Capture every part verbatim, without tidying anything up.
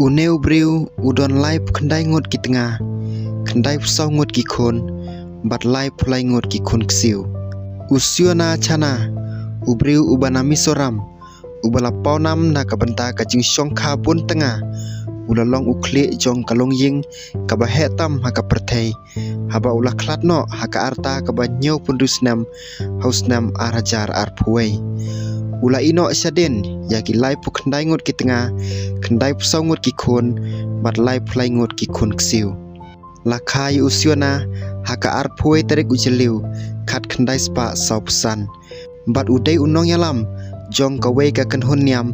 Une u briew u don laiphew khyndai ngut ki tnga, khyndaiphew saw ngut ki khun, bad laiphew lai ngut ki khun ksiew. U Siona Chana, u briew uba na Mizoram, uba la pawnam na ka bynta ka jingshongkha bun tnga, u la long u khlieh jong ka longïing kaba heh tam ha ka pyrthei, haba u la khlad noh ha ka rta kaba hynñiewphew hynriew snem, ha u snem ar hajar arphew wei. U la ïeh noh shadien ïa ki laiphew khyndai ngut ki tnga, khyndaiphew saw ngut ki khun, bad laiphew lai ngut ki khun ksiew. La kha ïa u Siona ha ka arphew wei tarik u Jylliew, khatkhyndai spah sawphew san. Bad u dei u nongïalam jong kawei ka kynhun niam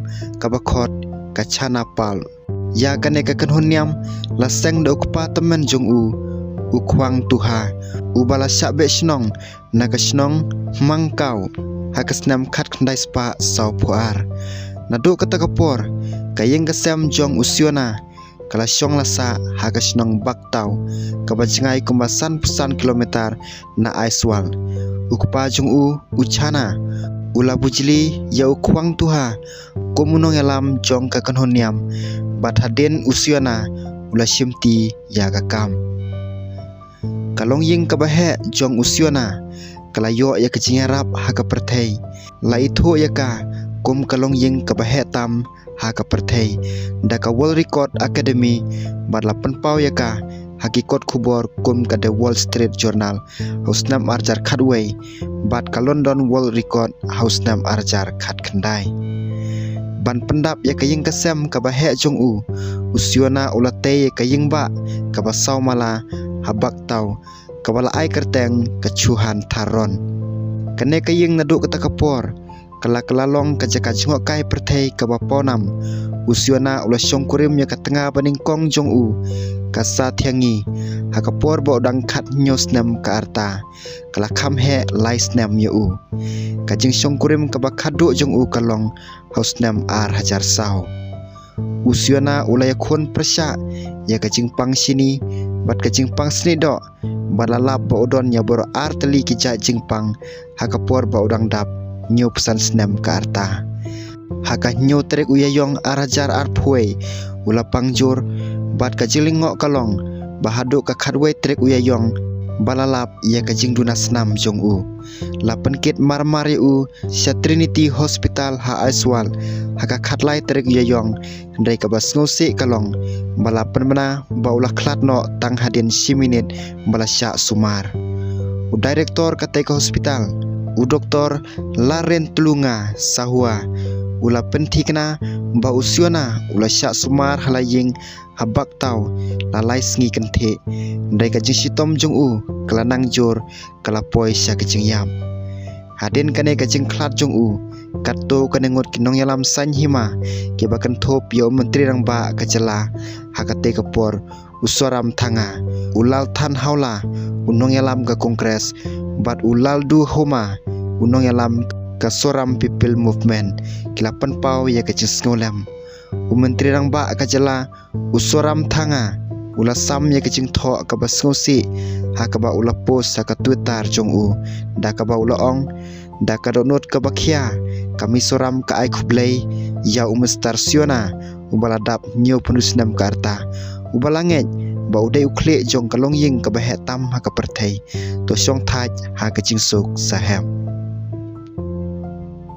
kaba khot ka Chana Pulp. Ïa kane ka kynhun niam la seng da u kpa tymmen jong u, u Khwang Tuha, uba la shah beh shnong na ka shnong Hmangkaw ha ka snem khatkhyndai spah sawphew ar. Naduh kata ka por, ka ïing ka sem jong u Siona ka la shong la sah ha ka shnong Baktaw, kaba jngai kumba sanphew san kilometer na Aizawl. U kpa jong u, u Chana, u la bujli ïa u Khwang Tuha kum u nongïalam jong ka kynhun niam, bad hadien u Siona u la shimti ïa ka kam. Ka longïing kaba heh jong u Siona ka la ïoh ïa ka jingïarap ha ka pyrthei. La ithuh ïa ka kum ka longïing kaba heh tam ha ka pyrthei da ka World Record Academy, bad la pynpaw ïa ka ha ki kot khubor kum ka The Wall Street Journal ha u snem ar hajar khatwei, bad ka London World Record ha u snem ar hajar khatkhyndai. Ban pyndap ïa ka ïing ka sem kaba heh jong u, u Siona u la tei ïa ka ïing bah kaba saw mala ha Baktaw, kaba la ai kyrteng ka Chauhan Tharon. Kane ka ïing naduh kata ka por ka la kylla long ka jaka jngohkai pyrthei kaba pawnam. U Siona u la shongkurim ïa ka tnga banyngkong jong u, ka Sathiangi, ha ka por ba u dang khathynñiew snem ka rta. Ka la kham heh lai snem ïa u. Ka jingshongkurim kaba khadduh jong u ka long ha u snem ar hajar saw. U Siona u la ïakhun pyrshah ïa ka jingpang shini bad ka jingpang snieh doh, bad la lap ba u don ïa baroh ar tylli ki jait jingpang ha ka por ba u dang dap hynñiewphew san snem ka rta. Ha ka hynñiew tarik u Ïaïong ar hajar arphew wei u la pang jur, bad ka jinglyngngoh ka long ba haduh ka khatwei tarik u Ïaïong ba la lap ïa ka jingduna snam jong u. La pynkit marmar ïa u sha Trinity Hospital ha Aizawl ha ka khatlai tarik u Ïaïong, hynrei kaba sngewsih ka long ba la pynbna ba u la khlad noh tang hadien shi minit ba la shah sumar. U director katei ka hospital, u Doktor Larentulunga Sahua, u la pynthikna ba u Siona u la shah sumar ha la ïing ha Baktaw la lai sngi kynthih. Hynrei ka jingshitom jong u ka la nang jur, ka la poi sha ka jingïap. Hadien kane ka jingkhlad jong u, katto katne ngut ki nongïalam saiñ hima kiba kynthup ïa u Myntri Rangbah ka jylla ha katei ka por, u Soram Thanga, u Lalthanhawla, u nongïalam ka Congress, bad u Lalduhoma, u nongïalam ka Soram People Movement, ki la pynpaw ïa ka jingsngewlem. U Myntri Rangbah ka jylla, u Soram Thanga, u la sam ïa ka jingthoh kaba sngewsih ha kaba u la post ha ka Twitter jong u, da kaba u la ong, da ka dohnud kaba khia, ka Mizoram ka ai khublei ïa u Mister Siona, uba la dap hynñiewphew hynriew snem ka rta, uba la ngeit ba u dei u khlieh jong ka longïing kaba heh tam ha ka pyrthei. To shong thait ha ka jingsuk sahep.